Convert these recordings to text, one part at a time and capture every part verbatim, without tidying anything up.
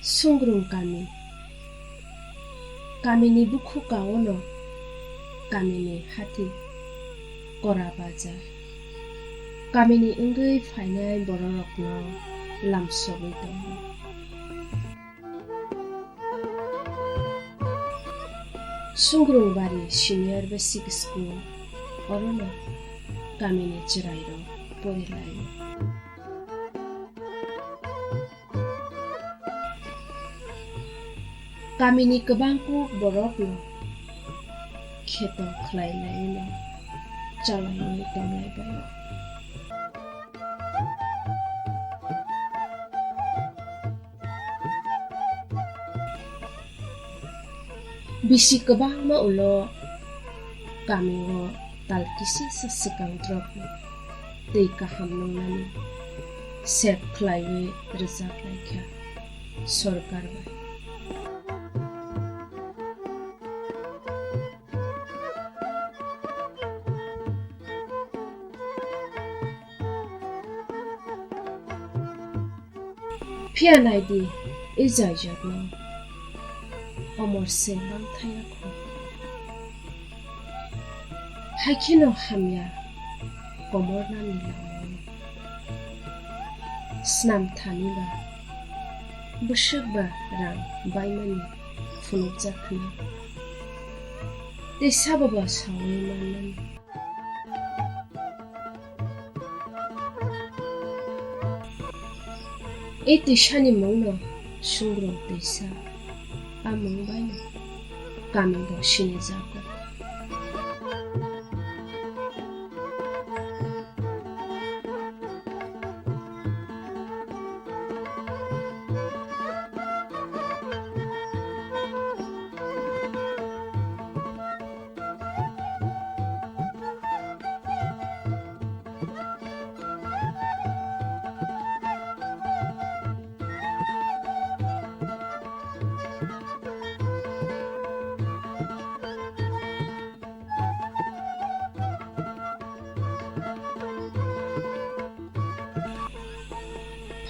Sungrung kami. Kamini bukhuk kaono kamini hati kora baja. Kamini wngwi phainai bororokno lamsogwi tongo. Sungrungbari Senior Basic School, orono kamini chwrairok porilaio. Kamini kwbang kuk borokno kheto khlai laino chalaiwi tonglai baio. Bisi kwbangma ulo kamio tal kisisa swkang drop twi kaham nwngnani sep khlaiwi rwjak laikha sorkar bai. Phiya naidi, e jaijak no omor se bang thaya kho. Hai kheno hamya komor nani lama o. Snam thani ba, bwswk ba rang baimani phunukjak hwnwi. Tei sabo ba saui manmani. E twisani mungno Sungrung twisa, a mung baino kami bo sinijago.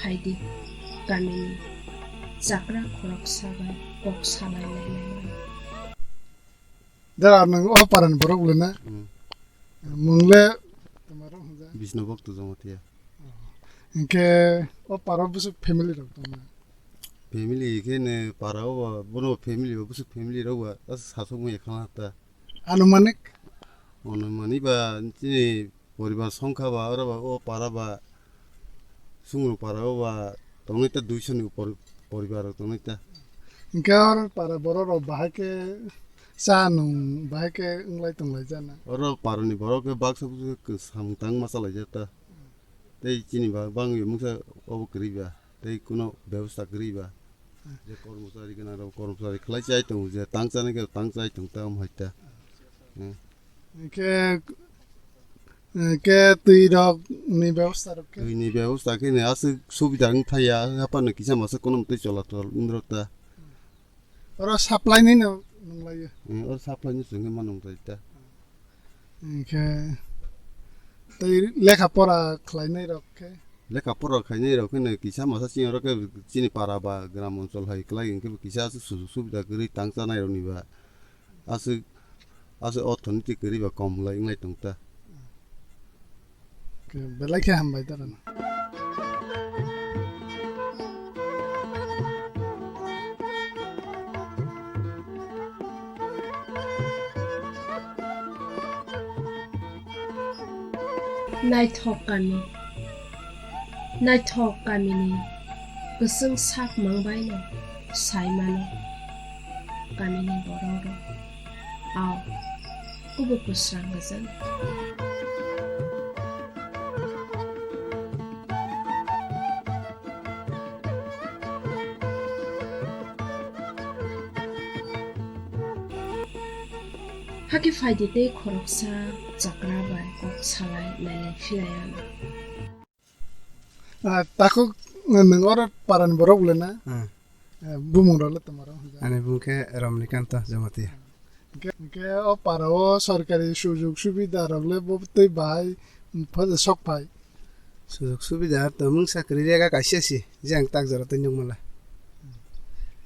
Phaidi, kamini chakra khoroksa bai kok salai lailai mano. Dara, nwng o parani borok le na? Hmm. Mung le toma rok hwnjak? Bishnu Bhakta Jamatia. Oh. Hinkhe o para o bwswk family rok tong na? Family khe ne para o ba, bono family ba, bwswk family rok ba, aswk sasok maya khana ta. Anumanik? Anumanik ba, chini poribar songkha ba, oro ba, o para ba, Sungrung para o ba, tongnai ta duiso ni upor poribar rok tongnai ta. Hinkhe oro para borok rok bahai khe cha nung bahai khe wnglai tonglai jana. Oro para ni borok khe baksa bwswk samung tangma chalaijak ta. Tei chini ba bangwi mungsa obo kwrwi ba, tei kuno bebosta kwrwi ba. Je kormochari gwnang rok kormochari khlai chai tongo, je tang chanai khe tang chai tong ta, omo hai ta. Hmm. Hinkhe, hinkhe twi rok ni bebosta rok khe? Twi ni bebosta khe ni aswk subida wng thaya, haphano kisa masa kuno twi cholathol wng rw ta. Oro supply ni no nung lai o? Hmm, oro supply ni chwng ma nung lai ta. Hinkhe tei lekha pora khlainai rok khe? Lekha pora khlainai rok khe no kisa masa chini oro khe chini para ba gram onchol hai kwlai hinkhe bo kisa aswk sujuk subida kwrwi tang chanai rok ni ba aswk, aswk orthoniti kwrwi ba kom lai wnglai tong ta. Khe belai khe hambai ta rwno. Naithok kami. Naithok kamini kwchwng sak mang baino sai mano kamini borok rok. Ao, kubui kwsrang gajang. Hakhe phaidi tei khoroksa chakra bai kok salai nailai philai ano. Ah, takhuk nwng oro parani borok le na? Ah. Eh, bumung rok le toma rok hwnjak? Ani bumung khe Ramnikanta Jamatia. Hwnkhe, hwnkhe o para o sorkari sujug subida rok le bo tei bahai, mm, pha-, sok phai? Sujug subida to mungsa kwrwi rega kaisa si, je ang tak jora tei nukmala.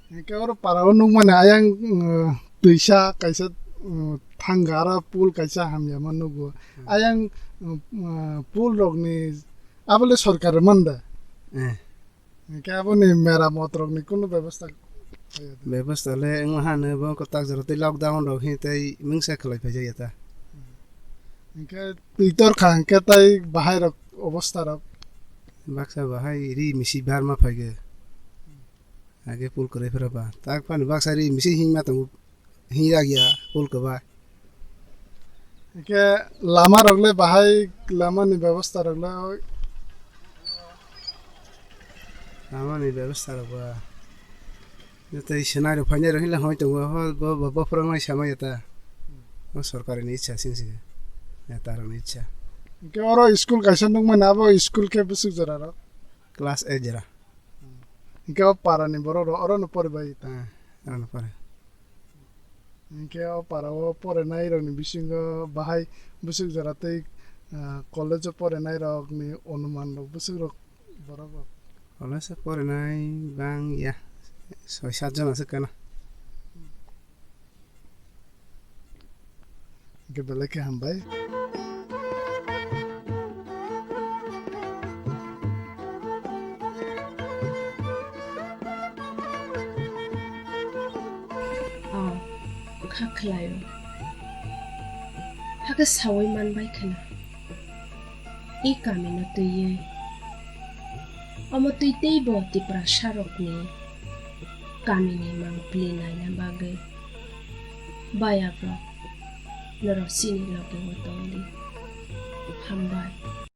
Hingke oro para o nukmani ayang, uh, twisa kaisa, uh, thangara pool kaisa hamyama nugo. Hmm. Ayang, uh, uh, pool rokni abole sorkar manda. Eh. Hingke aboni meramot rokni kunu bebostha khlaiya da? Bebostha le wng hano bo kwtak jora tei lockdown rok hi tei mungsa khlai phai jaya ta. Hingke twi tor kha hingke tei bahai rok obostha rok? Baksa bahai ri misi barma phai ge. Age pool kwrwi phra ba. Tak phani baksa ri misi hingma tongo. Hingya gya pool kwbai. Hingke lama rok le bahai lama ni bebostha rok le oi. Lama ni bebostha rok ba. Joto i swnai rok phainai rok hinla hoi tongo. Ho bo, bo, bo phwrwng nai sama ya ta. Bo sorkari ni ichha sing sing. Ya ta rok ni ichha. Hingke oro school kaisa nukmani abo school khe bwswk jora rok? Class eight jora. Hingke o para ni borok rok oro no pori bai ta. Ah, oro no pori. Hingke o para o porinai rok ni bisingo bahai bwswk jora tei, ah, college o porinai rok ni onuman rok bwswk rok borok rok. College o porinai bang ya soi sat jona se kana. Hingke belai khe hambai. Ah, kha khlaio. Hakhe saui manbai khna. I kamino twiwi. Omo twi teibo Tiprasarokni kamini mangpili naina bagwi. Bayabrok, norok chini loge o tongdi. Hambai.